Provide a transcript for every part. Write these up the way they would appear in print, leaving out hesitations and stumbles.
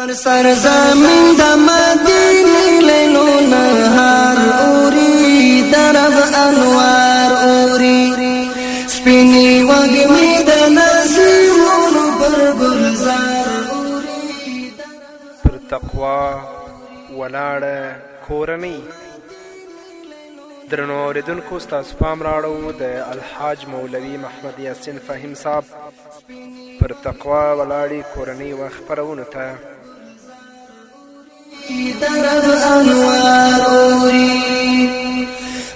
پر سر زمین د مدینې لیلو نهار اوري، د رب انوار اوري، سپینې وږمې د نسیمونو پر ګلزار اوري. پر تقوا ولاړه کورنۍ. درنو اورېدونکو، ستاسو پام راړوو د الحاج مولوي محمد یاسین فهیم صاحب پر تقوا ولاړې کورنۍ و خپرونو ته. د رب انوار اوري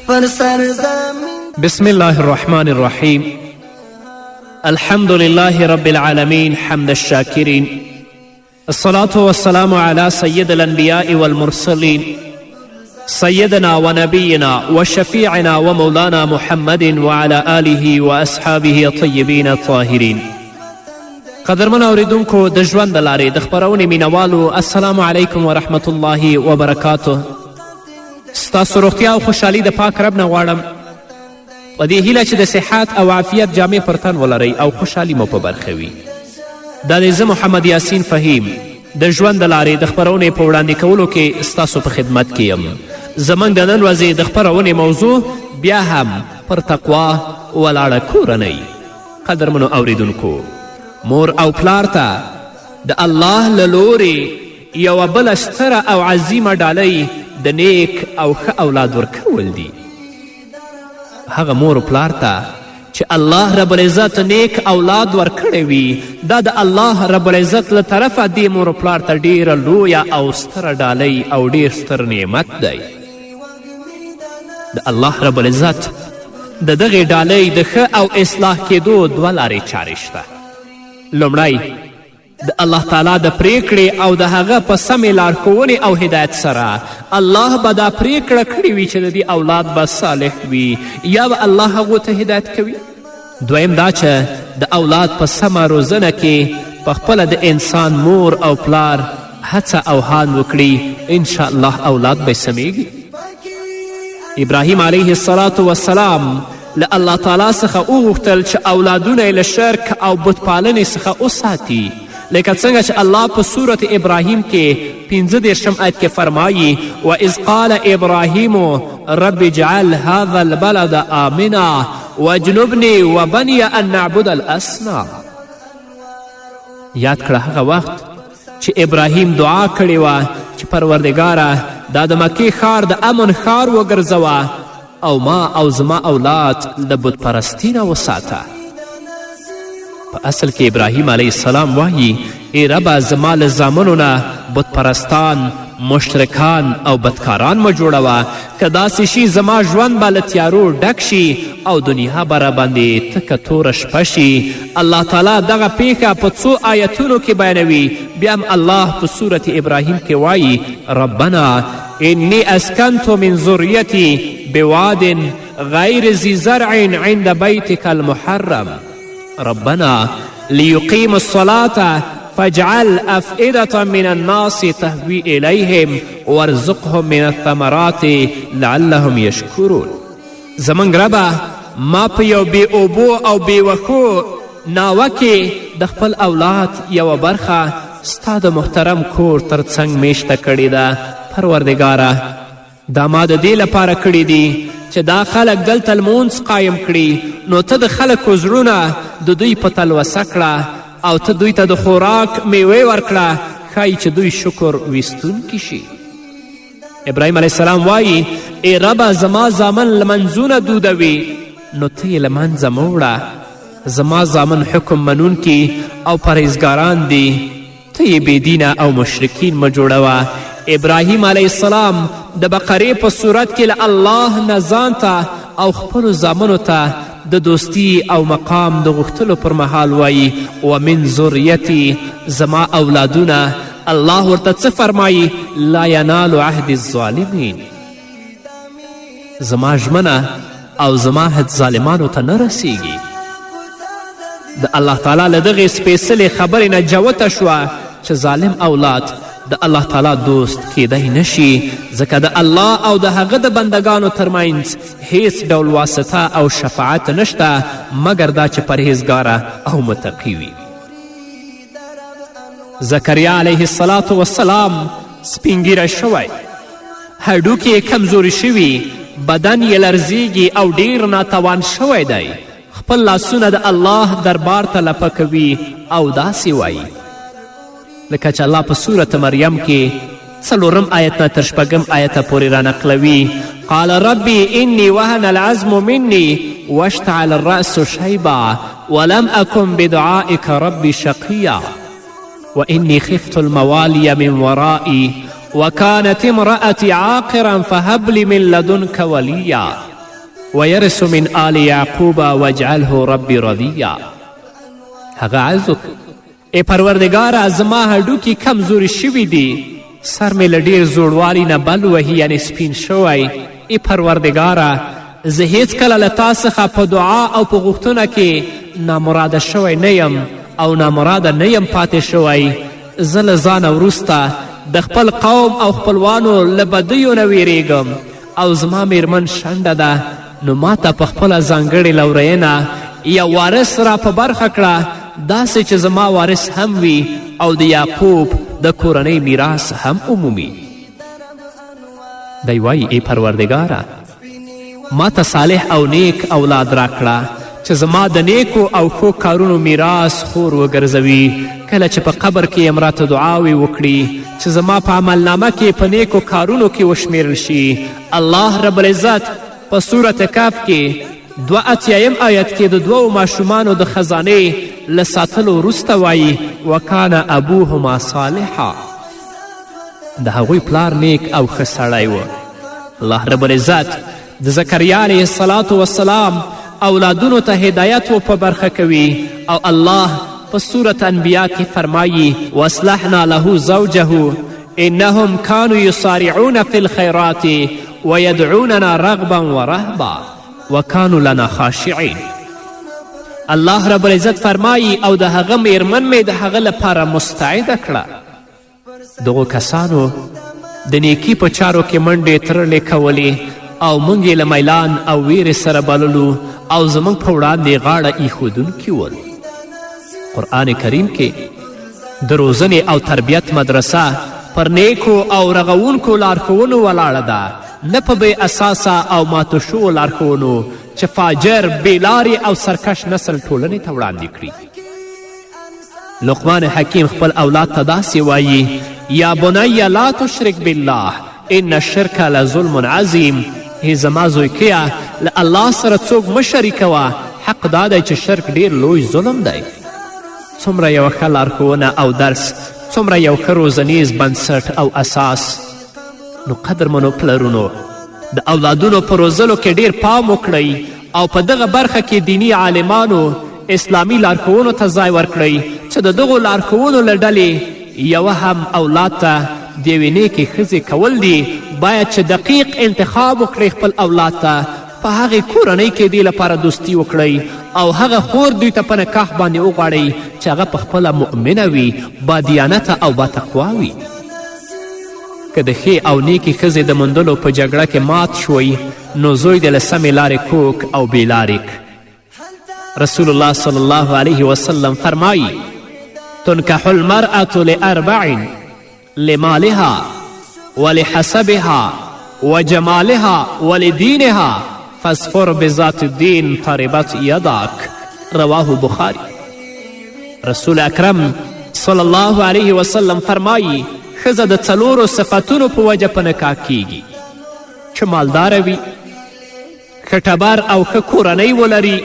پر سر زمین. بسم الله الرحمن الرحيم. الحمد لله رب العالمين، حمد الشاكرين، الصلاة والسلام على سيد الأنبياء والمرسلين، سيدنا ونبينا وشفيعنا ومولانا محمد وعلى آله وأصحابه الطيبين الطاهرين. قدرمن اوریدونکو، د ژوند د لارې د خپرونې مینوالو، السلام علیکم ورحمت الله وبرکاته. ستاسو روغتیا او خوشحالي د پاک رب نه غواړم، په دې هیله چې د صحت او عافیت جامې پر تن ولرئ او خوشحالي مو په برخه وي. دا دی زه محمد یاسین فهیم د ژوند د لارې د خپرونې په وړاندې کولو کې ستاسو په خدمت کې یم. زموږ د نن ورځې د خپرونې موضوع بیا هم پر تقوا ولاړه کورنۍ. قدرمنو اوریدونکو، مور او پلار ته د الله له لورې یوه بله ستره او عظیمه ډالۍ د نیک او ښه اولاد ورکول دي. هغه مور و پلار ته چې الله رب العزت نیک اولاد ورکړی وي، دا د الله رب العزت له طرفه دې مور و پلار ته ډیره لویه او ستره ډالۍ او ډیر ستر نعمت دی. د الله رب العزت د دغې ډالۍ د ښه او اصلاح کېدو دوه لارې چارې شته. لومړی، د الله تعالی د پریکړې او د هغه په سمې لارښوونې او هدایت سره الله به دا پریکړه کړې وي چې د دې اولاد به صالح وي، یا به الله هغو ته هدایت کوي. دویم دا چې د اولاد په سمه روزنه کې په خپله د انسان مور او پلار هڅه او هاند وکړي، انشاءالله اولاد به یې سمیږي. ابراهیم علیه السلام وسلام له الله تعالی څخه وغوښتل چې اولادونه یې له شرک او بتپالنې څخه وساتي، لکه څنګه چې الله په سورت ابراهیم کې 35 آیت کې فرمایي: واذ قال ابراهیم رب اجعل هذا البلد آمنا واجنبني وبني ان نعبد الاصنام. یاد کړه هغه وخت چې ابراهیم دعا کړې وه چې پروردګاره، دا د مکې ښار د امن ښار وګرځوه او ما او زما اولاد له بتپرستی نه وساته. په اصل کې ابراهیم علیه السلام وایي: ای ربه، زما له زامنو نه بتپرستان، مشرکان او بدکاران مه جوړوه. که داسې شي، زما ژوند به له تیارو ډک شي او دنیا به راباندې تکه توره شپه شي. الله تعالی دغه پیښه په څو آیتونو کې بیانوي. بیا هم الله په سورت ابراهیم کې وایي: ربنا انی اسکنت من ذریتی بواد غیر ذی زرع عند بیتک المحرم، ربنا ليقيموا الصلاة فاجعل أفئدة من الناس تهوي إليهم وارزقهم من الثمرات لعلهم يشكرون. زمونږ ربه، ما په یو بې اوبو او بې وښو ناوه کې د خپل اولاد یوه برخه ستا د محترم کور تر څنګ میشته کړې ده. پروردګاره، دا ما د دې لپاره کړي دي چې دا خلک دلته لمونځ قایم کړي، نو ته د خلکو زړونه د دوی په تلوسه کړه او ته دوی ته د خوراک میوې ورکړه، ښایي چې دوی شکر ویستونکي شي. ابراهیم علیه السلام وایي: ای ربه، زما زامن لمنځونه دودوي، نو ته یې له منځه مه وړه. زما زامن حکم منونکي او پرهیزګاران دي، ته یې بېدینه او مشرکین مه جوړوه. ابراهیم علیه السلام د بقرې په صورت کې له الله نه ځان ته او خپلو زامنو ته د دوستی او مقام د غوښتلو پر مهال وایي: ومن ذریتي، زما اولادونه. الله ورته څه فرمایي؟ لا ینال عهد الظالمین، زما ژمنه او زما عهد ظالمانو ته نه رسیږي. د الله تعالی له دغې سپېڅلې خبرې نه جوته شوه چې ظالم اولاد د الله تعالی دوست کیدی نشي، ځکه د الله او د هغه د بندګانو ترمنځ هیڅ ډول واسطه او شفاعت نشته، مګر دا چې پرهیزګاره او متقي وي. زکریا علیه السلام وسلام سپین ږیری شوی، هډوکي یې کمزوري شوي، بدن یې لرزیږي او ډیر ناتوان شوی دی. خپل لاسونه د الله دربار ته لپه کوي او داسې وایي لکه چې الله په سورت مریم کې څلورم آیت نه تر شپږم آیته پورې رانقلوي: قال ربي إني وهن العزم مني واشتعل الرأس شيبا ولم أكن بدعائك ربي شقيا وإني خفت الموالي من ورائي وكانت امرأتي عاقرا فهب لي من لدنك وليا ويرث من آل يعقوب واجعله ربي رضيا. هغه عرض وکړ: ای پروردګاره، زما هډوکي کمزوري شوي دي، سر مې له ډېر زوړوالي نه بل وهي، یعنې سپین شوی. ای پروردګاره، زه هیڅکله له تا څخه په دعا او په غوښتنه کې نامراده شوی نه یم او نامراده نه یم پاتې شوی. زه له ځانه وروسته د خپل قوم او خپلوانو له بدیو نه ویریږم او زما میرمن شنډه ده، نو ما ته په خپله ځانګړې لورینه یو وارث را په برخه کړه، داسې چې زما وارث هم وي او د یعقوب د کورنۍ میراث هم ومومي. دی وایي: ای پروردګاره، ما ته صالح او نیک اولاد راکړه چې زما د نیکو او ښو کارونو میراث خور وګرځوي. کله چې په قبر کې یم راته دعاوې وکړي چې زما په عملنامه کې په نیکو کارونو کې وشمیرل شي. الله رب العزت په سورت کهف کې 82 آیت کې د دوو ماشومانو د خزانې له ساتلو وروسته وایي: وکان ابوهما صالحا. د هغوی پلار نیک او ښه سړی و. الله رب العزت د زکریا علیه الصلاة والسلام اولادونو ته هدایت و په برخه کوي او الله په سورت انبیا کې فرمایي: واصلحنا له زوجه انهم كانوا يسارعون في الخيرات ويدعوننا رغبا ورهبا وكانوا لنا خاشعين. الله رب العزت فرمایي: او د هغه میرمن مې د هغه لپاره مستعده کړه. دغو کسانو د نیکي په چارو کې منډې ترړې کولې او موږ یې له میلان او ویرې سره بللو او زموږ په وړاندې غاړه ایښودونکي ول. قرآن کریم کې د روزنې او تربیت مدرسه پر نیکو او رغوونکو لارښوونو ولاړه ده، نه په بې اساسه او ماتو شوو لارښوونو چې فاجر، بېلارې او سرکش نسل ټولنې ته وړاندې کړي. لقمان حکیم خپل اولاد ته داسې وایي: یا بنی لا تشرک بالله ان الشرک لظلم عظیم. ای زما زویکیه، له الله سره څوک مه شریکوه، حق دا دی چې شرک ډیر لوی ظلم دی. څومره یوه ښه لارښوونه او درس، څومره یو ښه روزنیز بنسټ او اساس. نو قدرمنو پلرونو، د اولادونو په روزلو کې ډیر پام وکړئ او په دغه برخه کې دیني عالمانو اسلامي لارښوونو ته ځای ورکړئ چې د دغو لارښوونو له ډلې یوه هم اولاد ته د یوې نیکې ښځې کول دي. باید چې دقیق انتخاب وکړئ خپل اولاد ته، په هغې کورنۍ کې دې لپاره دوستي وکړئ او هغه خور دوی ته په نکاح باندې وغواړئ چې هغه په خپله مؤمنه وي، بادیانته او باتقوا وي. که د ښې او نیکې ښځې د موندلو په جګړه کې مات شوئ، نو زوی دې له سمې لارې کوک او بېلارې کړ. رسول الله صلی الله علیه وسلم فرمایی: تنکح المرأة لأربع لمالها ولحسبها وجمالها ولدينها فاظفر بذات الدين تربت يداك. رواه بخاري. رسول اکرم صلی الله علیه وسلم فرمایی: ښځه د څلورو صفتونو په وجه په نکاح کیږي چې مالداره وي، ښه ټبر او ښه کورنۍ ولري،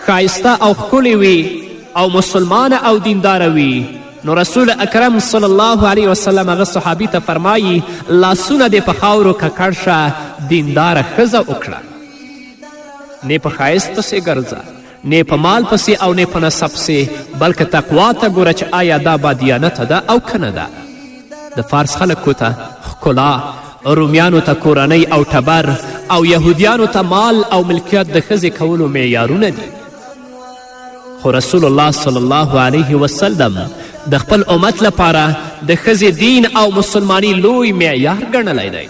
ښایسته او ښکلې وي او مسلمانه او دینداره وي. نو رسول اکرم صلی الله علیه وسلم هغه صحابي ته فرمایي: لاسونه دې په خاورو ککړ شه، دینداره ښځه وکړه، نه په ښایست پسې ګرځه، نه په مال پسې او نه په نسب پسې، بلکې تقوا ته ګوره چې آیا دا بادیانته ده او که نه ده. د فارس خلکو ته ښکلا، رومیانو ته کورنۍ او ټبر او یهودیانو ته مال او ملکیت د ښځې کولو معیارونه دي. خو رسول الله صلی الله علیه وسلم د خپل امت لپاره د ښځې دین او مسلمانی لوی معیار ګڼلی دی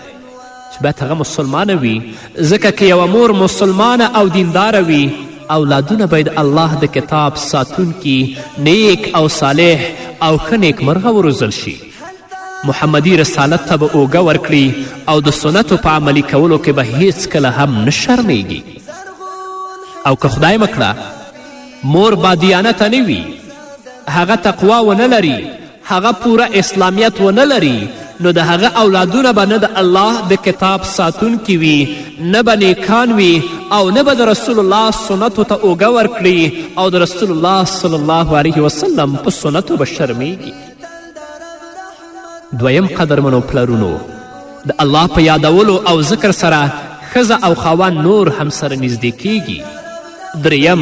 چې باید هغه مسلمانه وي، ځکه که یوه مور مسلمانه او دینداره وي، اولادونه به د الله د کتاب ساتونکي، نیک او صالح او ښه نیکمرغه وروزل شي. محمدي رسالت ته به اوږه ورکړي او د سنتو په عملي کولو کې به هیڅکله هم نه شرمیږي. او که خدای مه کړه مور بادیانته نه وي، هغه تقوا ونه لري، هغه پوره اسلامیت ونه لري، نو د هغه اولادونه به نه د الله د کتاب ساتونکي وي، نه به نیکان وي او نه به د رسول الله سنتو ته اوږه ورکړي او د رسول الله صلی الله علیه وسلم په سنتو به شرمیږي. دویم قدرمنو پلرونو، د الله په یادولو او ذکر سره ښځه او خاوند نور هم سره نږدې کیږي. دریم،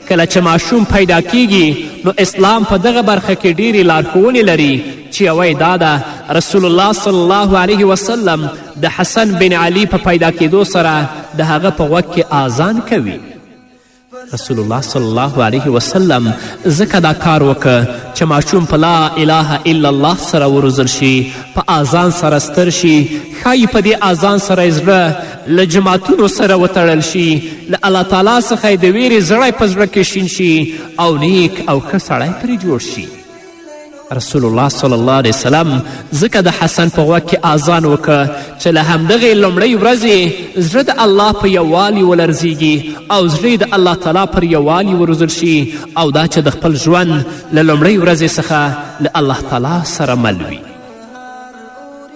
کله چې ماشوم پیدا کیږي نو اسلام په دغه برخه کې ډیرې لارښوونې لري چې یوه یې دا ده، رسول الله صلی الله علیه وسلم د حسن بن علي په پیدا کیدو سره د هغه په غوږ کې آذان کوي. رسول الله صلی الله علیه وسلم ځکه دا کار وکړ چې ماشوم په لا اله الا الله سره وروزل شي، په آذان سره ستر شي، ښایي په دې آذان سره یې زړه له جماعتونو سره وتړل شي، له الله تعالی څخه یې د ویرې زړی په زړه کې شین شي او نیک او ښه سړی پرې جوړ شي. رسول الله صلی الله علیه وسلم ځکه د حسن په غوږ کې آذان وکړ چې له همدغې لومړۍ ورځې زړه د الله په یووالي ولرزیږي او زړه د الله تعالی پر یووالي وروزل شي او دا چې د خپل ژوند له لومړۍ ورځې څخه له الله تعالی سره مل وي.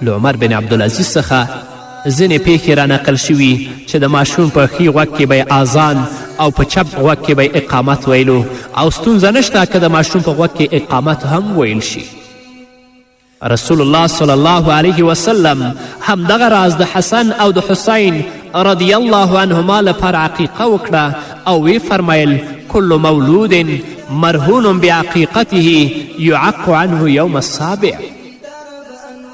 له عمر بن عبدالعزیز څخه ځینې پیښې را نقل شوي چې د ماشوم په ښي غوږ کې به یې آذان او په چپ غوږ کې به یې اقامت ویلو او ستونزه نشته که د ماشوم په غوږ کې اقامت هم ویل شي. رسول الله صلی الله علیه وسلم همدغه راز د حسن او د حسین رضی الله عنهما لپاره عقیقه وکړه او ویې فرمیل: کل مولود مرهون بعقیقته یعق عنه یوم السابع.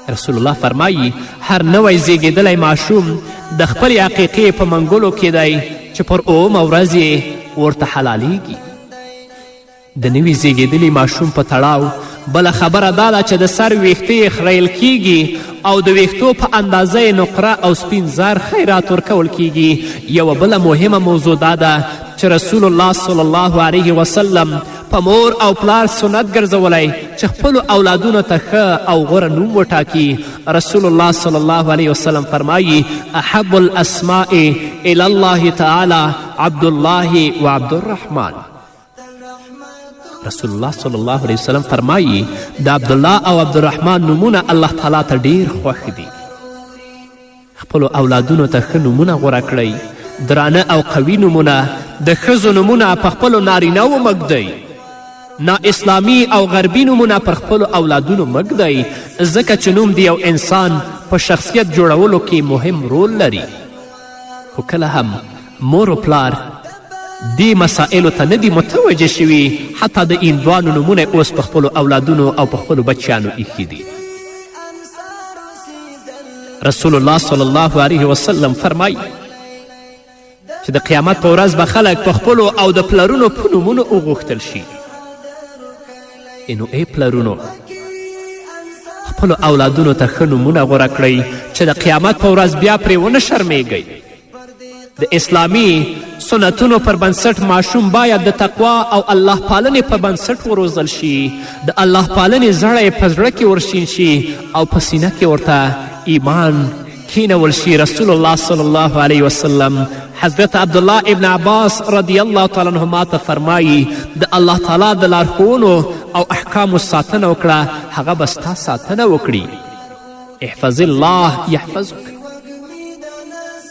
رسول الله فرمایي هر نوی زیږېدلی ماشوم د خپلې عقیقې په منګولو کې دی چې پر اوومه ورځ یې ورته حلالیږي. د نوي زیږېدلي ماشوم په تړاو بله خبره دا ده چې د سر ویښته یې خریل کیږي او د ویښتو په اندازه یې نقره او سپین زر خیرات ورکول کیږي. یوه بله مهمه موضوع دا ده چې رسول الله صلی الله علیه وسلم په مور او پلار سنت ګرځولی چې خپلو اولادونو ته ښه او غوره نوم وټاکي. رسول الله صلی الله علیه وسلم فرمایي: احب الاسماء الی الله تعالی عبدالله و عبدالرحمن. رسول الله صلی الله علیه وسلم فرمایي د عبدالله او عبدالرحمن نومونه الله تعالی ته ډیر خوښ دي. خپلو اولادونو ته ښه نومونه غوره کړئ، درانه او قوي نومونه. د ښځو نومونه په خپلو نارینهوو مه ږدئ، نا اسلامي او غربي نومونه پر خپلو اولادونو مه ږدئ، ځکه چې نوم د یو انسان په شخصیت جوړولو کې مهم رول لري. خو کله هم مور و پلار دې مسائلو ته نه دي متوجه شوي، حتی د هندوانو نومونه اوس په خپلو اولادونو او په خپلو بچیانو ایښي دي. رسول الله صلی الله علیه وسلم فرمایي چې د قیامت په ورځ به خلک په خپلو او د پلرونو په نومونو وغوښتل شي. نو ای پلرونو، خپلو اولادونو ته ښه نومونه غوره کړئ چې د قیامت په ورځ بیا پرې ونه شرمیږئ. د اسلامي سنتونو پر بنسټ ماشوم باید د تقوا او الله پالنې په بنسټ وروزل شي، د الله پالنې زړه یې په زړه کې ورشین شي او په سینه کې ورته ایمان کینول شي. رسول الله صلی الله علیه وسلم حضرت عبدالله ابن عباس رضی الله تعالی عنهما ته فرمایي: د الله تعالی د لارښوونو او احکامو ساتنه وکړه، هغه به ستا ساتنه وکړي. احفظ الله یحفظک.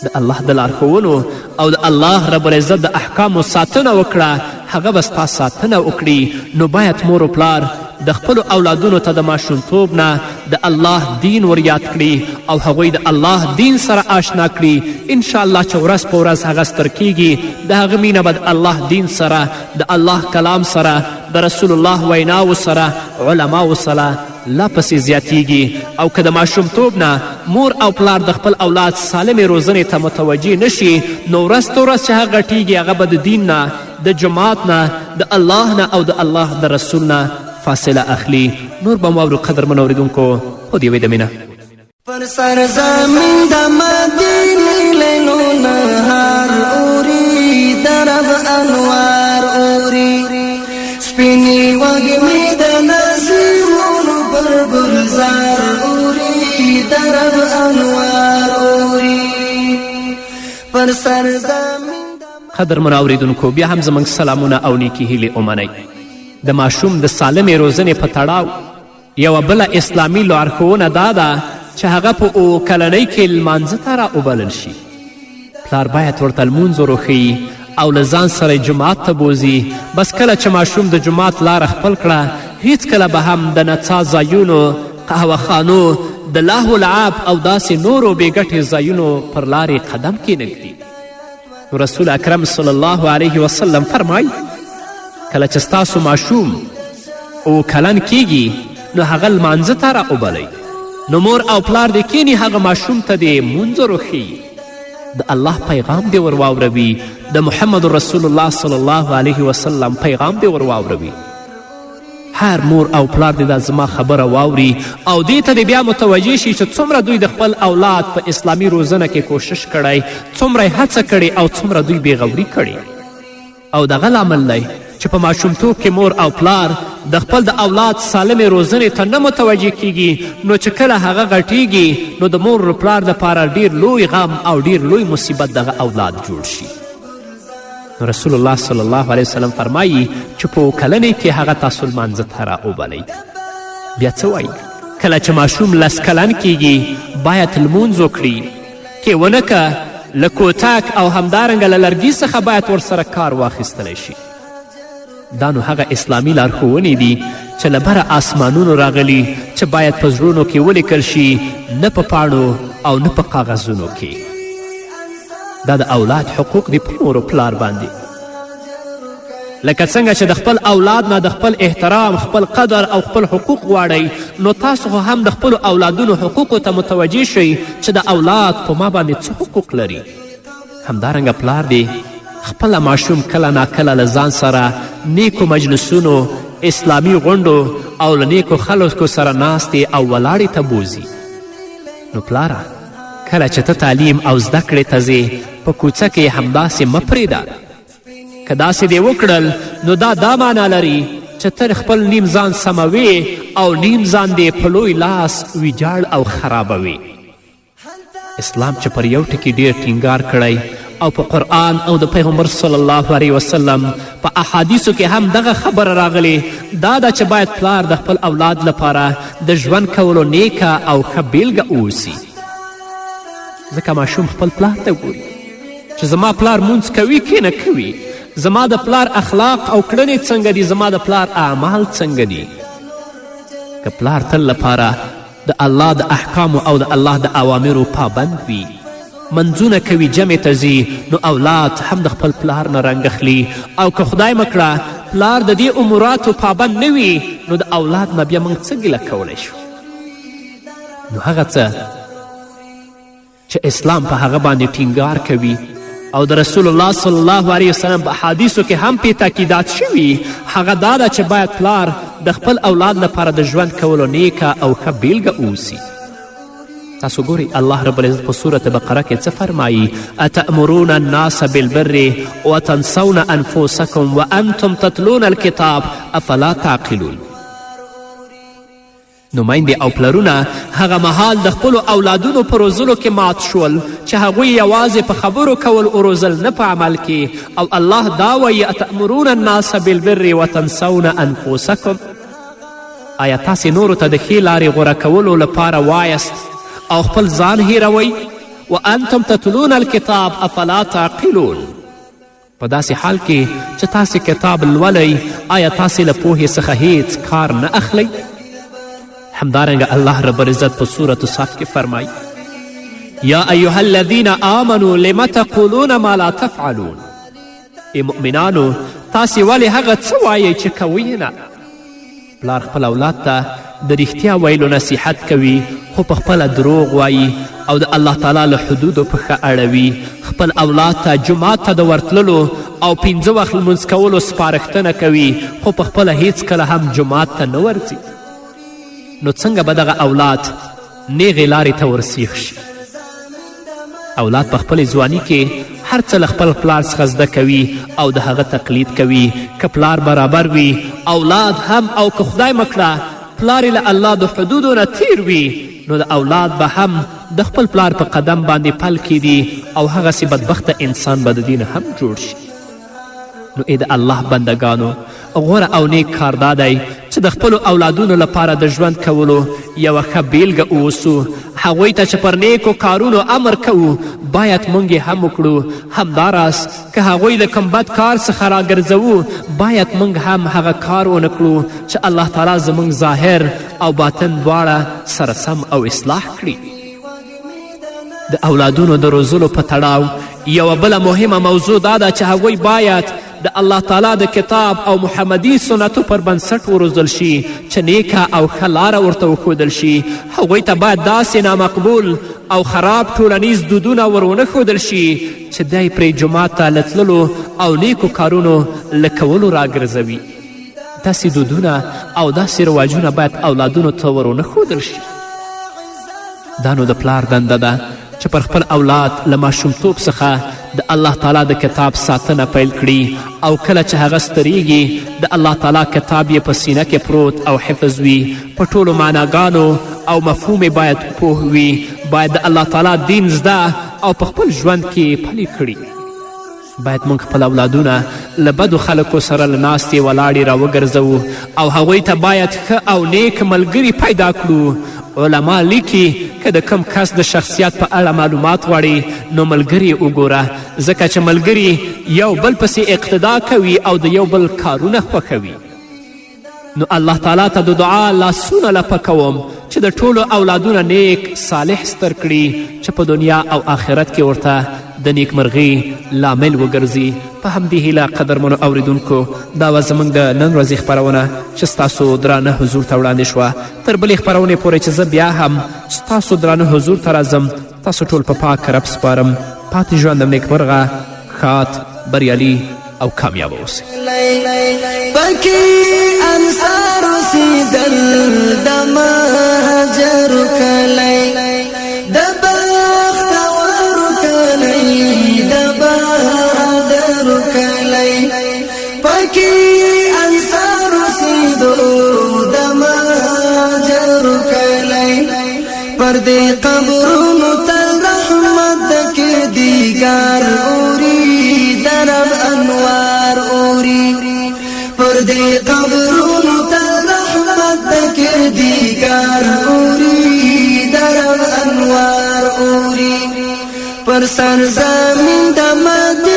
د الله د لارښوونو او د الله رب العزت د احکامو ساتنه وکړه، هغه به ستا ساتنه وکړي. نو باید مور و پلار د خپلو اولادونو ته د ماشومتوب نه د الله دین ور یاد کړي او هغوی د الله دین سره آشنا کړي. انشاءالله چې ورځ په ورځ هغه ستر کیږي، د هغه مینه به د الله دین سره، د الله کلام سره، د رسول الله ویناو سره، علماو سره لا پسې زیاتیږي. او که د ماشومتوب نه مور او پلار د خپل اولاد سالمې روزنې ته متوجه نشي، نو ورځ تر ورځ چې هغه غټیږي هغه به د دین نه، د جماعت نه، د الله نه او د الله د رسول نه فاصله اخلي. نور به مو واورو قدرمنو اورېدونکو، خو د یوې دمې نه. پر سر زمین د مدینې لیلو نهار اوري د رب انوار. وږمې د نظیمونو پر ګلزار اوري، د رب انوار اوري پر سرزمین. قدرمنو اورېدونکو، بیا هم زموږ سلامونه او نیکې هیلې ومنئ. د ماشوم د سالمې روزنې په تړاو یوه بله اسلامي لارښوونه دا ده چې هغه په اوو کلنۍ کې لمانځه ته را وبلل شي. پلار باید ورته لمونځ وروښیي او له ځان سره جومات ته بوځي. بس کله چې ماشوم د جومات لاره خپل کړه، هیڅکله به هم د نڅا ځایونو، قهوه خانو، د لهو لعب او داسې نورو بې ګټې ځایونو پر لارې قدم کښېنږدي. نو رسول اکرم صلی الله علیه وسلم فرمایي، کله چې ستاسو ماشوم اوو کلن کیږي نو هغه لمانځه ته را وبلئ. نو مور او پلار دې کښېني، هغه ماشوم ته دې مونځ وروښیي، د الله پیغام دې ور واوروي، د محمد رسول الله صلی الله علیه وسلم پیغام دې ور واوروي. هر مور او پلار دې دا زما خبره واوري او دې ته دې بیا متوجه شي چې څومره دوی د خپل اولاد په اسلامي روزنه کې کوشش کړی، څومره یې هڅه کړې او څومره دوی بېغوري کړې. او دغه لامل دی چې په ماشومتوب کې مور او پلار د خپل د اولاد سالمې روزنې ته نه متوجه کیږي، نو چې کله هغه غټیږي نو د مور و پلار دپاره ډیر لوی غم او ډیر لوی مصیبت دغه اولاد جوړ شي. نو رسول الله صلی الله علیه وسلم فرمایي چې په اوو کلنۍ کې هغه تاسو لمانځه ته را وبلئ. بیا څه وایي؟ کله چې ماشوم لس کلن کیږي باید لمونځ وکړي، کې ونه که له کوتک او همدارنګه له لرګي څخه باید ورسره کار واخیستلی شي. دا نو هغه اسلامي لارښوونې دي چې له بره آسمانونو راغلي چې باید په زړونو کې ولیکل شي، نه په پاڼو او نه په کاغذونو کې. دا د اولاد حقوق دي په مور و پلار باندې. لکه څنګه چې د خپل اولاد نه د خپل احترام، خپل قدر او خپل حقوق غواړئ، نو تاسو خو هم د خپلو اولادونو حقوقو ته متوجه شئ چې د اولاد په ما باندې څه حقوق لري. همدارنګه پلار دې خپله ماشوم کله ناکله له ځان سره نیکو مجلسونو، اسلامي غونډو او له نیکو خلکو سره ناستې او ولاړې ته بوځي. نو پلاره، کله چې ته تعلیم او زده کړې ته ځې، په کوڅه کې همداسې مه پرېږده. که داسې دې وکړل نو دا دا معنا لري چې ته خپل نیم ځان سموې او نیم ځان دې په لوی لاس ویجاړ او خرابوې. اسلام چې پر یو ټکي ډیر ټینګار کړی او په قرآن او د پیغمبر صلی الله علیه وسلم په احادیثو کې هم دغه خبره راغلې، دا ده چې باید پلار د خپل اولاد لپاره د ژوند کولو نیکه او ښه بیلګه اوسي. ځکه ماشوم خپل پلار ته ګوري چې زما پلار مونځ کوي که نه کوي، زما د پلار اخلاق او کړنې څنګه دي، زما د پلار اعمال څنګه دي. که پلار تل لپاره د الله د احکامو او د الله د اوامرو پابند وي، منځونه کوي، جمع ته ځي، نو اولاد هم د خپل پلار نه رنګ اخلي. او که خدای مه کړه پلار د دې اموراتو پابند نه وي، نو د اولاد نه بیا موږ څه ګیله کولی شو؟ نو هغه څه چې اسلام په هغه باندې ټینګار کوي او د رسول الله صلی الله علیه وسلم په احادیثو کې هم پې تاکیدات شوي، هغه دا ده چې باید پلار د خپل اولاد لپاره د ژوند کولو نیکه او ښه بیلګه اوسي. تاسو ګورئ الله رب العزت په سورة بقره کې څه فرمایي؟ اتأمرون الناس بالبر وتنسون انفسکم وانتم تتلون الکتاب افلا تعقلون. نو میندې او پلرونه هغه مهال د خپلو اولادونو په روزلو کې مات شول چې هغوی یوازې په خبرو کول وروزل، نه په عمل کې. او الله دا وایي اتأمرون الناس بالبر وتنسون انفسکم. آیا تاسې نورو ته د ښې لارې غوره کولو لپاره وایاست او خپل ځان هیروئ؟ وانتم تتلون الکتاب افلا تعقلون. په داسې حال کې چې تاسې کتاب لولئ، آیا تاسې له پوهې څخه هیڅ کار نه اخلئ؟ همدارنګه الله رب العزت په سورة صف کې فرمایي یا ایها الذین آمنو لم تقولون ما لا تفعلون. ای مؤمنانو، تاسې ولې هغه څه وایئ چې کوئ نه؟ پلار خپل اولاد ته د رښتیا ویلو نصیحت کوي، خو په خپله دروغ وایي او د الله تعالی له حدودو پښه اړوي. خپل اولاد ته جومات ته د ورتللو او پنځه وخت لمونځ کولو سپارښتنه کوي، خو په خپله هیڅکله هم جومات ته نه ورځي. نو څنګه به دغه اولاد نیغې لارې ته ورسیخ شي؟ اولاد په خپلې ځواني کې هر څه له خپل پلار څخه زده کوي او د هغه تقلید کوي. که پلار برابر وي، اولاد هم، او که خدای مه کړه پلار یې له الله د حدودو نه تیر وي، نو د اولاد به هم د خپل پلار په قدم باندې پل کیدي او هغسې بدبخته انسان به د دې نه هم جوړ شي. نو ای د الله بندګانو، غوره او نیک کار دا دی چې د خپلو اولادونو لپاره د ژوند کولو یوه ښه بیلګه اوسو. هغوی ته چې پر نیکو کارونو امر کوو، باید موږ یې هم وکړو. همداراز که هغوی د کوم بد کار څخه راګرځوو، باید موږ هم هغه کار ونه کړو چې الله تعالی زموږ ظاهر او باطن دواړه سره سم او اصلاح کړي. د اولادونو د روزلو په تړاو یوه بله مهمه موضوع دا ده چې هغوی باید د الله تعالی د کتاب او محمدي سنتو پر بنسټ وروزل شي، چې نیکه او ښه لاره ورته وښودل شي. هغوی ته باید داسې نامقبول او خراب ټولنیز دودونه ور ونه ښودل شي چې دی پرې جومات ته له تللو او نیکو کارونو له کولو راګرځوي. داسې دودونه او داسې رواجونه باید اولادونو ته ور ونه ښودل شي. دا نو د پلار دنده ده چې پر خپل اولاد له ماشومتوب څخه د الله تعالی د کتاب ساتنه پیل کړي، او کله چې هغه ستریږي، د الله تعالی کتاب یې په سینه کې پروت او حفظ وي، په ټولو معناګانو او مفهوم یې باید پوه وي، باید د الله تعالی دین زده او په خپل ژوند کې پلی کړي. باید موږ خپل اولادونه له بدو خلکو سره له ناستې ولاړې راوګرځوو او هغوی ته باید ښه او نیک ملګري پیدا کړو. علما لیکي، که د کوم کس د شخصیت په اړه معلومات غواړي، نو ملګري وګوره، ځکه چې ملګري یو بل پسې اقتدا کوي او د یو بل کارونه خوښوي. نو الله تعالی ته د دعا لاسونه لپه کوم چې د ټولو اولادونه نیک صالح ستر کړي، چې په دنیا او آخرت کې ورته د نیکمرغۍ لامل وګرځي. په همدې هیله، قدرمنو اوریدونکو، دا وه زموږ د نن ورځې خپرونه چې ستاسو درانه حضور ته وړاندې شوه. تر بلې خپرونې پورې چې زه بیا هم ستاسو درانه حضور ته راځم، تاسو ټول په پاک رب سپارم. پاتې ژوند نیکمرغه، ښاد، بریالي او کامیاب اوسئ. پکې انصار سیدل د مهاجر کلی، د بختور کلی، د بهادر کلی، پکې انصار سیدو د مهاجر کلی. پر دې قبرونو تل رحمت کې دیګار اوري، درب انوار اوري. پر دې قبرونو تل رحمت کې دیګار اوري، درب انوار اوري. پر سر زمین د مدینه